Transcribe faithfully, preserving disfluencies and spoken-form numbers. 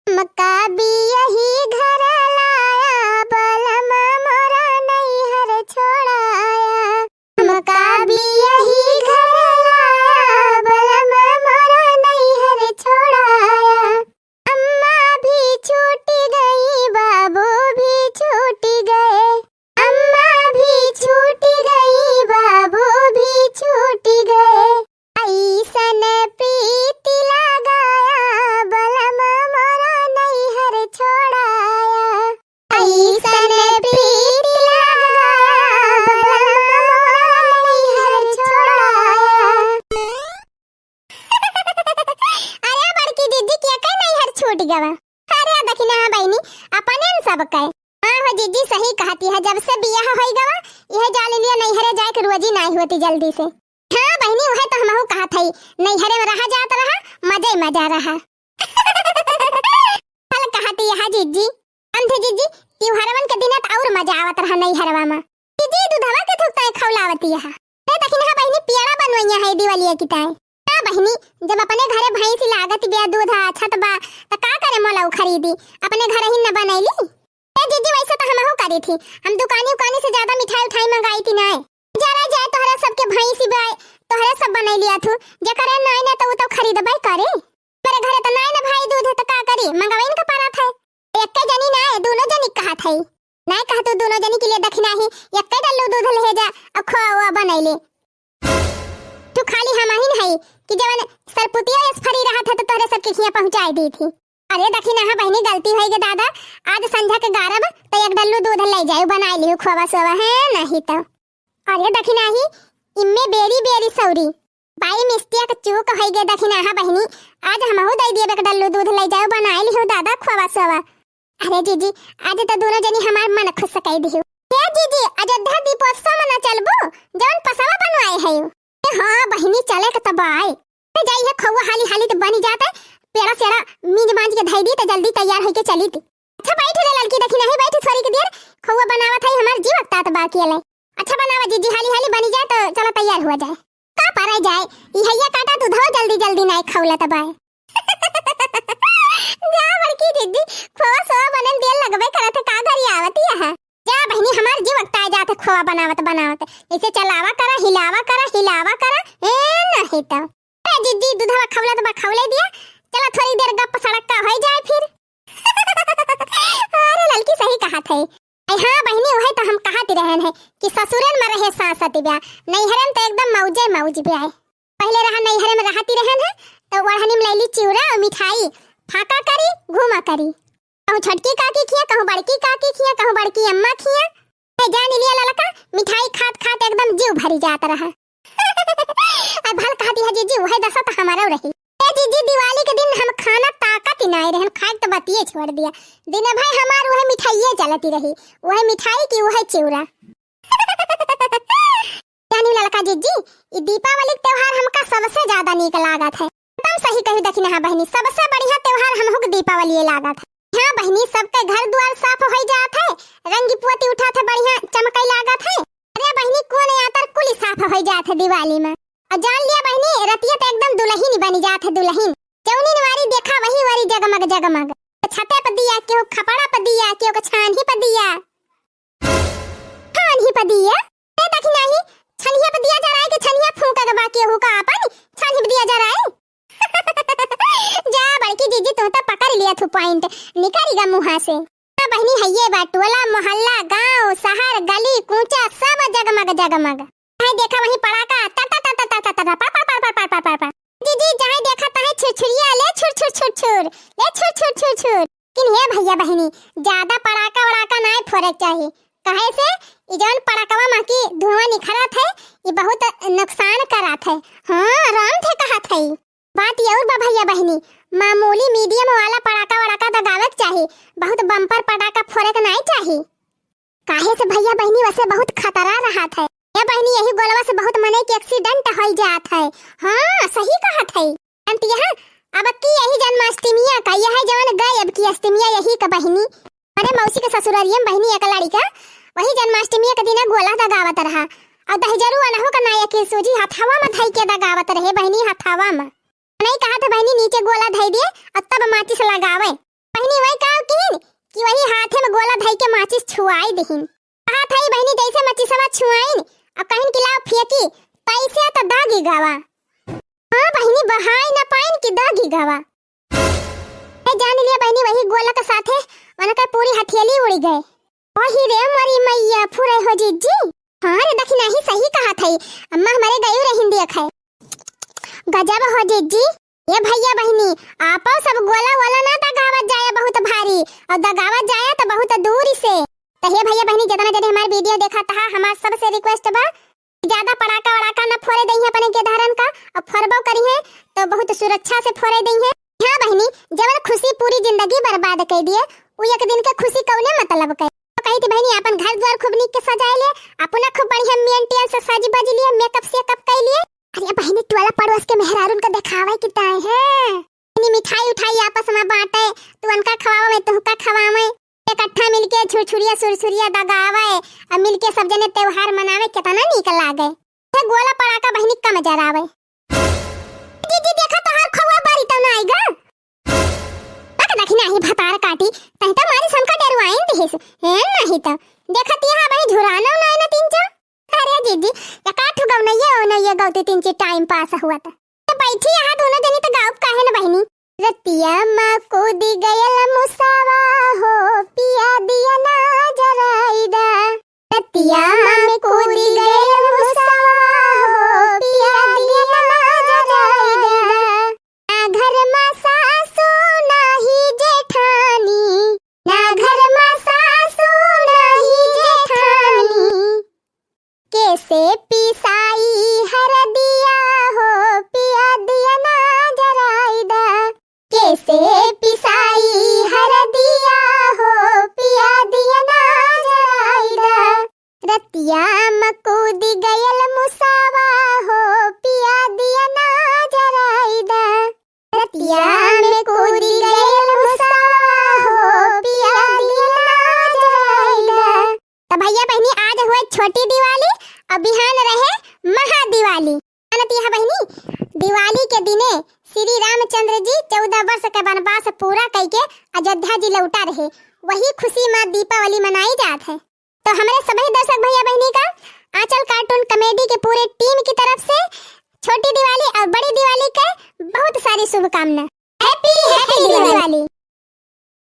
हमका बियही घर लाया, बलम मोरा नैहर छोड़ाया। हमका बियही घर लाया, बलम मोरा नैहर छोड़ाया। अम्मा भी छूट गई, बाबू भी छूट गए। अम्मा भी छूट गई, बाबू भी छूट गए। ऐसन प्रीति लगाया, बलम मोरा नैहर छोड़ाया। ऐसन प्रीति लगाया, बलम मोरा नैहर छोड़ाया। अरे बड़की जिज्जी, केकर नैहर छूट गवा? अरे दखिनहा बहिनी, अपने न सब कहे। हाँ हो जिज्जी, सही कहती है, जब से बियाह होई गवा, यह जान लिया नैहरे जाए के रोजी नाई होती जल्दी से। हाँ बहिनी, वह तो हमहू कहत हई, नैहरे में रहा जात रहा, मजे ही मजा रहा। फल कहती है जिज्जी। अंधे जिज्जी, त्योहारवन के दिन त और मजा आवत रहा नैहरवा में। जिज्जी, दूधवा के थुकता है खौलावती है। ते दखिनहा बहिनी, पियड़ा बनवैया है दिवालिया की ताई। ना बहिनी, जब अपने घरे भैंसी लागत बिया, दूध अच्छा त बा, त का करे मोला उ खरीदी? अपने घर ही न बनैली। ए जिज्जी, वैसे त हमहू करी थी, हम दुकानी उकानी से ज्यादा मिठाई उठाई मंगाई थी नाय। जरा जाए तोहरा सबके भैंसी बाय, तोहरे सब बनैलिया थू, जेकरे नाय ना त उ तो खरीदबै करे। मेरे घरे त नाय ना भाई दूध, त का करी, मंगवैन का परत है। एक्के जनी नाय, दूनो जनी कहत है। नाय कहतू दूनो जनी के लिए दखिनहा ही, एक्के डल्लू दूध ले जा, अउ खोआ बनैले। तू खाली हमहिन है कि जवन सरपुतिया एस फरी रहत है त तोहरे सबके खिया पहुँचाई दी थी। अरे दखिनहा बहिनी, गलती होई गे दादा, आज संझा के गारब त एक डल्लू दूध ले जायु, बनाई लिहु खोवा सोवा है नहीं त। अरे दखिनहा ही, इम्मे बेरी बेरी सौरी, बाई मिस्टिया के चूक होई गे दखिनहा बहिनी, आज हमहू दे दिए एक डल्लू दूध ले जायु, बनाई लिहु दादा खोवा सोवा। अरे जीजी, आज त दूनो जनी हमार मन खुश कई दिहु। हे जीजी, अयोध्या दीपोत्सव में न चलबू, जवन पसवा बनवाए है? ए हाँ बहिनी, चले के तब आए। अरे जाई है, खौआ हाली हाली त बनी जात है, पेड़ा सेड़ा मीज मांज के धई दी त जल्दी तैयार होके चली थी। अच्छा बैठ रे ललकी, दखिनहा ही बैठ थोड़ी के देर, खौआ बनावत है, हमार जी वक्तात बाकी है। अच्छा बनावा जीजी, हाली हाली बनी जाए त चला तैयार हुआ जाए। का परे जाए, ई हैया काटा दूधवा जल्दी जल्दी नाय खौलत बाय। जा बड़की दीदी, खोवा सोवा बने में देर लगबे करत है, का घरी आवती है। जा बहिनी, हमार जी वक्ता जात है खोवा बनावत बनावत। ऐसे चलावा करा, हिलावा करा, हिलावा करा, ए नहीं तो। ए दीदी, दूधवा खौलत बा, खौले दिया। चला थोड़ी देर गप सड़क का होई जाए फिर। अरे ललकी सही कहत है। अरे हाँ बहिनी, वही तो हम कहत रहन है कि ससुरन में रहे सास सती ब्याह, नैहरन तो एकदम मौजे मौज ब्याह है। पहले रहा नैहरे में रहती रहन है, तो ओढ़नी में लैली चिउरा और मिठाई, फाका करी, घूमा करी। कहूँ छोटकी काकी खिया, कहूँ बड़की काकी खिया, कहूँ बड़की अम्मा खिया। ए जान लिया ललका, मिठाई खात खात एकदम जीव भरी जात रहा। अब भल कहती है जीजी, वही दशा तो हमारो रही। ए जीजी, दिवाली के दिन हम खाना ताकत ही नाय रहन, खाए तो बतिये छोड़ दिया। दिन भर हमार वही मिठाइये चलती रही, वही मिठाई की वही चिउरा। जानी ललका जीजी, ई दीपावली के त्योहार हमका सबसे ज्यादा नीक लागत है। एकदम सही कही दखिनहा बहिनी, सबसे बढ़िया त्योहार हमहू के दीपावली लागत है। हाँ बहिनी, सबके घर द्वार साफ होई जात है, रंगी पोती उठात है, बढ़िया चमकई लागत है। अरे बहिनी, कोने आतर कुली साफ होई जात है दिवाली में। और जान लिया बहिनी, रतिया तो एकदम दुलहिन बनी जात है, दुलहिन। जौनी नवारी देखा वही वारी जगमग जगमग। छते पर दिया, केहू खपड़ा पर दिया, केहू के छानही पर दिया। छानही पर दिया? ए दखिनहा ही, छनिया पर दिया जराए के छनिया फूंके के बा केहू का आपन? छानही पर दिया जराए? जा बड़की जीजी, तू तो पकड़ लिया थू point, निकरी गा मुँहा से। हाँ बहिनी, हइये बा, टोला, मोहल्ला, गाँव, शहर, गली, कूचा, सब जगमग, जगमग। हाय देखा वही पड़ाका, टा, टा, टा, टा, टा, टा, टा, टा, पड़, पड़, पड़। जीजी, जहाँ देखा तहाँ छुरछुरिया, ले छुर, छुर, छुर, छुर, ले छुर, छुर, छुर, छुर। लेकिन हे भैया बहिनी, ज्यादा पड़ाका वड़ाका नाय फोड़े के चाही। काहे से ई जौन पड़ाकवा मा की धुआं निखरत है, ई बहुत नुकसान करत है। हाँ, राम थे कहत है। बात ये और बा भैया बहिनी, मामूली medium वाला पड़ाका वड़ाका दगावे के चाही, बहुत bumper पटाका फोड़े के नाई चाही। काहे से भैया बहिनी, वसे बहुत खतरा रहत है। ए बहिनी, यही गोलवा से बहुत मनई के accident होई जात है। हाँ, सही कहत है। अंत यहाँ अब की यही जन्माष्टमिया का, यह जवन गए अब की अष्टमिया यही का बहिनी, अरे मौसी के ससुररिया में बहिनी एक लड़िका, वही जन्माष्टमिया के दिना गोला दगावत रहा। और दहिजरू अनहु का नाया के सूजी हथवा में धई के दगावत रहे बहिनी, हथवा में। नहीं कहा था बहिनी नीचे गोला धई दिए और तब माचिस लगावे। बहिनी वही का किहिन कि वही हाथे में गोला धई के माचिस छुआई दिहिन। कहा थई बहिनी जैसे माचिसवा छुआइन अउ कहिन कि लाओ फेंकी, तैसे त दागी गवा। हाँ बहिनी, बहाई न पाइन कि दागी गवा। ए जान लिया बहिनी, वही गोला के साथे उनकर पूरी हथियली उड़ी गए। ओही रे मोरी मैया, फुरे हो जिज्जी। हाँ रे दखिनही, सही कहा थई, अम्मा हमरे गयू रहिन देखे। गजब हो जिज्जी। ए भैया बहिनी, आपो सब गोला वोला ना दगावत जाए बहुत भारी, अउ दगावत जाए त बहुत दूर से। त हे भैया बहिनी, जितना जने हमार video देखत हा, हमार सबसे request बा, ज्यादा पड़ाका वड़ाका न फोरे दइहे अपने गेदहरन का, अउ फोरबो करिहे त बहुत सुरक्षा से फोरे दइहे। हाँ बहिनी, जवन खुशी पूरी जिंदगी बर्बाद कइ दिए, उ एक दिन के खुशी कौने मतलब के? तो कही थी बहिनी, आपन घर द्वार खूब नीक के सजाए लिए, अपना खूब बढ़िया maintain से सज बज लिए, makeup सेकअप कइ लिए। अरे बहिनी, टोला पड़ोस के मेहरारून का देखावे कि ताए हैं। बहिनी, मिठाई उठाई आपस में बांटे, तू उनका खवावे, मैं तुहका खवावे। इकट्ठा मिलके छुरछुरिया सुरसुरिया दगावे, अउ मिलके सब जने त्योहार मनावे, कितना नीक लागे। हे गोला पड़ाका बहिनी कम जरावे। दीदी देखा तोहार खौआ बारी तो ना आइगा। तक दखिनही भतार काटी, तही तो मारी समका डेरुआइन दिहिस। ए नहीं तो देखत यहाँ बही झुरानो ना ना तीन चार। अरे दीदी, एका ठु गौनैया ओनैया गौती तीन चार time pass हुआ त। तो बैठी यहाँ दोनों जनी तो गाउब काहे न बहिनी? रतिया मा कूदी गयल मुसावा हो, पिया दिया ना जराई दा। रतिया मा कूदी गयल मुसावा हो, पिया दिया ना जराई दा। ना घर मा सासू नाही जेठानी, ना घर मा सासू नाही जेठानी। कैसे पिसाई हरदिया हो, पिया दिया ना जराई दा। कैसे पिसाई हरदिया हो, पिया दिया ना जराई दा। रतिया मा कूदी गयल मुसावा हो, पिया दिया ना जराई दा। रतिया में कूदी गयल मुसावा हो, पिया दिया ना जराई दा। त भैया बहिनी, आज हुए छोटी दिवाली अउ बिहान रहे महा दिवाली। जानत यह बहिनी, दिवाली के दिने श्री रामचंद्र जी चौदह वर्ष के वनवास पूरा कइके अयोध्या जी लौटा रहे, वही खुशी मा दीपावली मनाई जात है। तो हमरे सभी दर्शक भैया बहिनी का आंचल cartoon comedy के पूरे team की तरफ से छोटी दिवाली अउ बड़ी दिवाली के बहुत सारी शुभकामना। Happy, happy दिवाली।